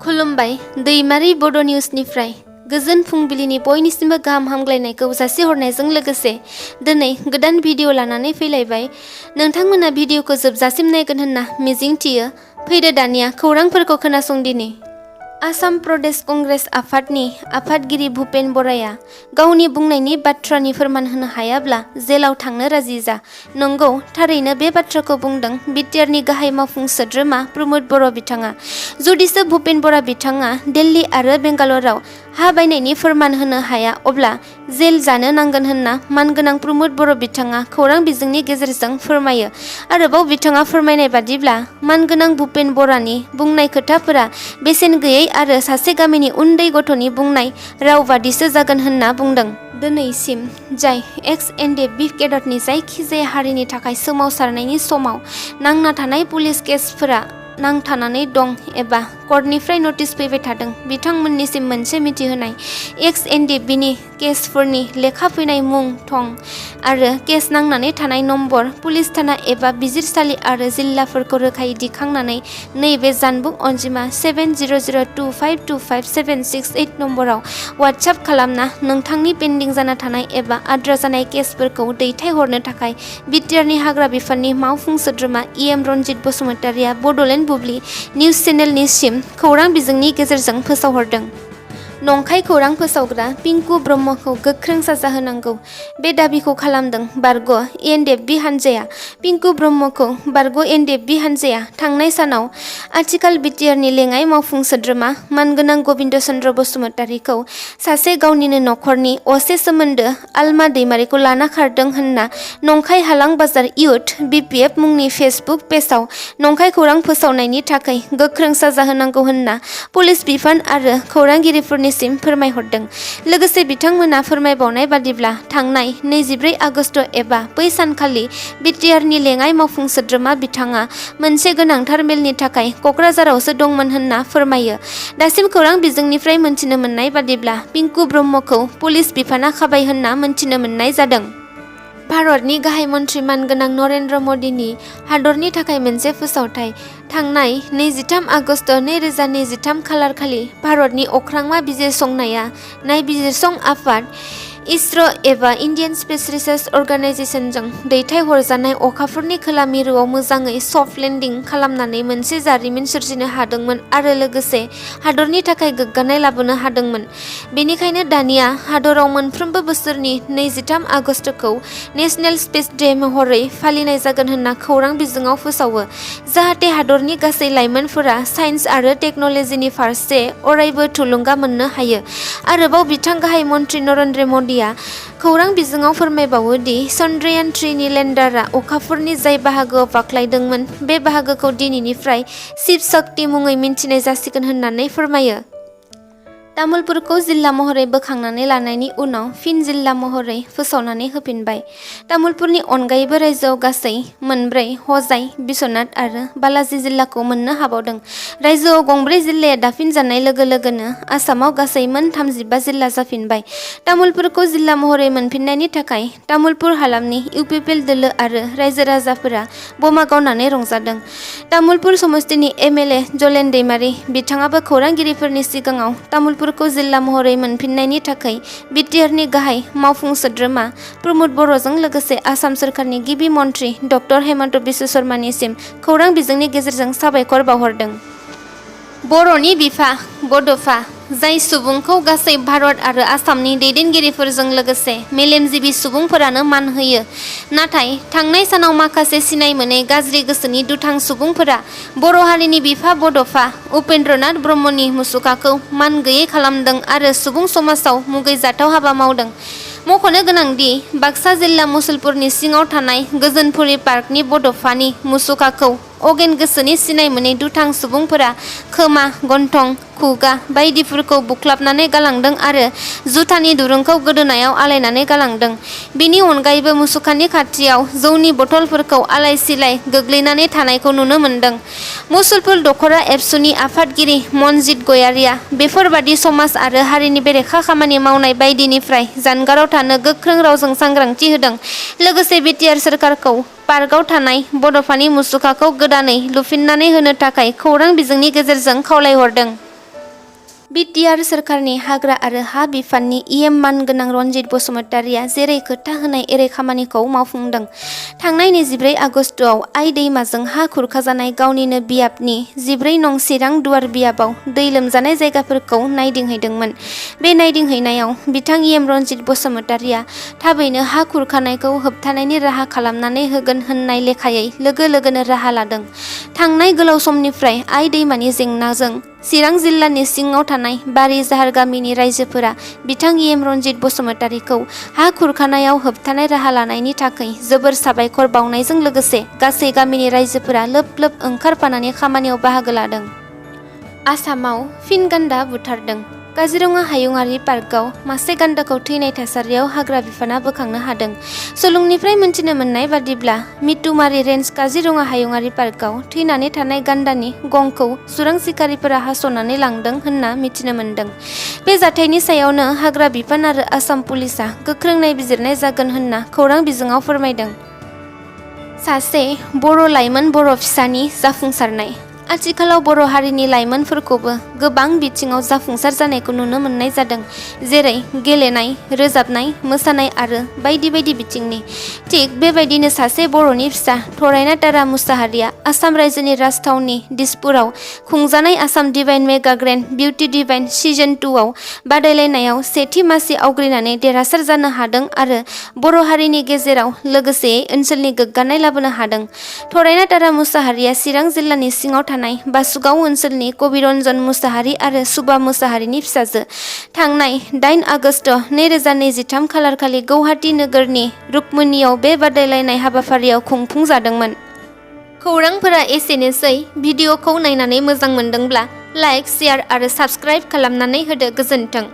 खुलुमबाय दैमारि बड' निउसनिफ्राय गोजोन फुंबिलिनि बयनिसिमबो गाहाम हामग्लायनायखौ जासिहरनायजों लोगोसे दिनै गोदान भिडिअ लानानै फैलायबाय। नोंथांमोना भिडिअखौ जोबजासिम नायगोन होनना मिजिंथियो। फैदो दानिया खौरांफोरखौ खोनासंदिनि। आसाम प्रदेश कंग्रेस आफादनि आफादगिरि भुपेन बराया गावनि बुंनायनि बाथ्रानि फोरमान होनो हायाब्ला जेलाव थांनो राजि जा। नंगौ, थारैनो बे बाथ्राखौ बुंदों बिटिआरनि गाहाय मावफुं सोद्रोमा प्रमोद बर' बिथाङा। जुदिसो भुपेन बर' बिथाङा दिल्ली आरो बेंगालराव हा बायनायनि फोरमान होनो हाया अब्ला जेल जानो नांगोन होनना मानगोनां प्रमोद बर' बिथाङा खौरां बिजोंनि गेजेरजों फोरमायो। आरोबाव बिथाङा फोरमायनाय बादिब्ला मानगोनां भुपेन बरानि बुंनाय खोथाफोरा बेसेन गैयै आरो सासे गामिनि उन्दै गथ'नि बुंनाय राव बादिसो जागोन होनना बुंदों। दिनैसिम जाय एक्स-एनडिएफबि केडरनि जायखिजाया हारिनि थाखाय सोमावसारनायनि समाव नांना थानाय पुलिस केसफोरा नांथानानै दं एबा कर्टनिफ्राय नटिस फैबाय थादों, बिथांमोननिसिम मोनसे मिथिहोनाय एक्स-एनडिएफबिनि केसफोरनि लेखा फैनाय मुं, थं आरो केस नांनानै थानाय नम्बर, पुलिस थाना एबा बिजिरसालि आरो जिल्लाफोरखौ रोखायै दिखांनानै नैबे जानबुं अनजिमा 7002525768 नम्बराव वाट्सएप खालामना नोंथांनि पेन्डिं जाना थानाय एबा आद्रा जानाय केसफोरखौ दैथायहरनो थाखाय बिटिआरनि हाग्रा बिफाननि मावफुं सोद्रोमा इएम रनजित बसुमतारिया बड'लेण्ड बुब्लि निउज चेनेलनिसिम खौरां बिजोंनि गेजेरजों फोसावहरदों। नंखाय खौरां फोसावग्रा पिंकु ब्रह्मखौ गोख्रों साजा होनांगौ, बे दाबिखौ खालामदों बारग' एनडिएफबि हान्जाया। पिंकु ब्रह्मखौ बारग' एनडिएफबि हान्जाया थांनाय सानाव आथिखाल बिटिआरनि लेङाइ मावफुं सोद्रोमा मानगोनां गबिन्द चन्द्र बसुमतारिखौ सासे गावनिनो नखरनि असे सोमोन्दो आलमा दैमारिखौ लाना खारदों होनना नंखाय हालां बाजार इउथ बिपिएफ मुंनि फेसबुक पेजआव नंखाय खौरां फोसावनायनि थाखाय गोख्रों साजा होनांगौ होनना पुलिस बिफान आरो खौरांगिरिफोरनिसिम फोरमायहरदों। लोगोसे बिथांमोना फोरमायबावनाय बादिब्ला थांनाय 24 आगस्ट एबा बै सानखालि बिटिआरनि लेङाइ मावफुं सोद्रोमा बिथाङा मोनसे गोनांथार मेलनि थाखाय क'क्राझारावसो दंमोन होनना फोरमायो। दासिम खौरां बिजोंनिफ्राय मोनथिनो मोननाय बादिब्ला पिंकु ब्रह्मखौ पुलिस बिफाना खाबाय होनना मोनथिनो मोननाय जादों। भारतनि गाहाय मन्त्रि मानगोनां नरेन्द्र मदिनि हादरनि थाखाय मोनसे फोसावथाय। थांनाय 23 आगस्ट 2023 खालारखालि भारतनि अख्रांमा बिजिरसंनाया नायबिजिरसं आफाद इसर' एबा इन्डियान स्पेस रिसार्च अर्गानाइजेसनजों दैथायहरजानाय अखाफोरनि खोला मिरुआव मोजाङै सफ्ट लेन्डिं खालामनानै मोनसे जारिमिन सोरजिनो हादोंमोन आरो लोगोसे हादरनि थाखाय गोग्गानाय लाबोनो हादोंमोन। बेनिखायनो दानिया हादराव मोनफ्रोमबो बोसोरनि 23 आगस्टखौ नेशनेल स्पेस डे महरै फालिनाय जागोन होनना खौरां बिजोङाव फोसावो, जाहाथे हादरनि गासै लाइमोनफोरा साइन्स आरो टेक्न'लजिनि फारसे अरायबो थुलुंगा मोननो हायो। आरोबाव बिथां गाहाय मन्त्रि नरेन्द्र मदिया खौरां बिजोङाव फोरमायबावो दि चन्द्रयान 3नि लेन्डारआ अखाफोरनि जाय बाहागोआव बाख्लायदोंमोन बे बाहागोखौ दिनैनिफ्राय शिव शक्ति मुङै मिन्थिनाय जासिगोन होननानै फोरमायो। तामुलपुरखौ जिल्ला महरै बोखांनानै लानायनि उनाव फिन जिल्ला महरै फोसावनानै होफिनबाय। तामुलपुरनि अनगायैबो रायजोआव गासै मोनब्रै हजाइ, बिश्वनाथ आरो बालाजि जिल्लाखौ मोननो हाबावदों। रायजोआव गंब्रै जिल्लाया दाफिनजानाय लोगो लोगोनो आसामाव गासै मोन 35 जिल्ला जाफिनबाय। तामुलपुरखौ जिल्ला महरै मोनफिननायनि थाखाय तामुलपुर हालामनि इउपिपिएल दोलो आरो रायजो राजाफोरा बमा गावनानै रंजादों। तामुलपुर समष्टिनि एमएलए जलेन दैमारि बिथाङाबो खौरांगिरिफोरनि सिगाङाव तामुलपुरखौ जिल्ला महरै मोनफिननायनि थाखाय बिटिआरनि गाहाय मावफुं सोद्रोमा प्रमोद बर'जों लोगोसे आसाम सोरखारनि गिबि मन्त्रि डक्टर हेमन्त बिश्व शर्मानिसिम खौरां बिजोंनि गेजेरजों साबायखर बावहरदों। बर'नि बिफा बड'फा जाय सुबुंखौ गासै भारत आरो आसामनि दैदेनगिरिफोरजों लोगोसे मेलेमजिबि सुबुंफोरानो मान होयो, नाथाय थांनाय सानाव माखासे सिनाय मोनै गाज्रि गोसोनि दुथां सुबुंफोरा बर' हारिनि बिफा बड'फा उपेन्द्रनाथ ब्रह्मनि मुसुखाखौ मान गैयै खालामदों आरो सुबुं समाजाव मुगैजाथाव हाबा मावदों। मख'नो गोनांदि बाक्सा जिल्ला मुसलपुरनि सिङाव थानाय गोजोनपुरि पार्कनि बड'फानि मुसुखाखौ अगेन गोसोनि सिनाय मोनै दुथां सुबुंफोरा खोमा, गन्थं, खुगा बायदिफोरखौ बुख्लाबनानै गालांदों आरो जुथानि दुरुंखौ गोदोनायाव आलायनानै गालांदों। बेनि अनगायैबो मुसुखानि खाथियाव जौनि बथलफोरखौ आलाय सिलाय गोग्लैनानै थानायखौ नुनो मोन्दों। मुसलपुर दख'रा एबसुनि आफादगिरि मनजित गयारिया बेफोरबादि समाज आरो हारिनि बेरेखा खामानि मावनाय बायदिनिफ्राय जानगाराव थानो गोख्रों रावजों सांग्रांथि होदों। लोगोसे बिटिआर सोरखारखौ पार्कआव थानाय बड'फानि मुसुखाखौ गोदानै लुफिननानै होनो थाखाय खौरां बिजोंनि गेजेरजों खावलायहरदों। बिटिआर सोरखारनि हाग्रा आरो हा बिफाननि इएम मानगोनां रनजित बसुमतारिया जेरै खोथा होनाय एरै खामानिखौ मावफुंदों। थांनाय 24 आगस्टआव आइ दैमाजों हा खुरखाजानाय गावनिनो बियाबनि 14 नं चिरां दुवार बियाबाव दै लोमजानाय जायगाफोरखौ नायदिंहैदोंमोन। बे नायदिंहैनायाव बिथां इएम रनजित बसुमतारिया थाबैनो हा खुरखानायखौ होबथानायनि राहा खालामनानै होगोन होननाय लेखायै लोगो लोगोनो राहा लादों। थांनाय गोलाव समनिफ्राय आइ दैमानि जेंनाजों चिरां जिल्लानि सिङाव थानाय बारि जाहार गामिनि रायजोफोरा बिथां इएम रनजित बसुमतारिखौ हा खुरखानायाव होबथानाय राहा लानायनि थाखाय जोबोर साबायखर बावनायजों लोगोसे गासै गामिनि रायजोफोरा लोब लोब ओंखारफानानै खामानियाव बाहागो लादों। आसामाव फिन गान्दा बुथारदों। काजिरङा हायुङारि पार्कआव मासे गान्दाखौ थैनाय थासारियाव हाग्रा बिफाना बोखांनो हादों। सुलुंनिफ्राय मिथिनो मोननाय बादिब्ला मिटुमारि रेन्ज काजिरङा हायुङारि पार्कआव थैनानै थानाय गान्दानि गंखौ सुरां सिखारिफोरा हास'नानै लांदों होनना मिथिनो मोन्दों। बे जाथायनि सायावनो हाग्रा बिफान आरो आसाम पुलिसआ गोख्रों नायबिजिरनाय जागोन होनना खौरां बिजोङाव फोरमायदों। सासे बर' लाइमोन बर' फिसानि जाफुंसारनाय। आथिखालाव बर' हारिनि लाइमोनफोरखौबो गोबां बिथिङाव जाफुंसार जानायखौ नुनो मोननाय जादों। जेरै गेलेनाय, रोजाबनाय, मोसानाय आरो बायदि बायदि बिथिंनि। थिग बेबायदिनो सासे बर'नि फिसा थरायना तारा मुसाहारिया आसाम रायजोनि राजथावनि दिसपुराव खुंजानाय Assam divine mega grand beauty divine season 2 आव बादायलायनायाव सेथि मासि आवग्रिनानै देरहासार जानो हादों आरो बर' हारिनि गेजेराव लोगोसेयै ओनसोलनि गोग्गानाय लाबोनो हादों। थरायना तारा मुसाहारिया चिरां जिल्लानि सिङाव थानाय बासुगाव ओनसोलनि कबिरन्जन मुसाहारि आरो सुबा मुसाहारिनि फिसाजो। थांनाय 8 आगस्ट 2023 खालारखालि गौहाटी नोगोरनि रुक्मिणीआव बे बादायलायनाय हाबाफारियाव खुंफुंजादोंमोन। खौरांफोरा एसेनोसै। भिडिअखौ नायनानै मोजां मोनदोंब्ला लाइक, शेयार आरो साबस्क्राइब खालामनानै होदो। गोजोन्थों।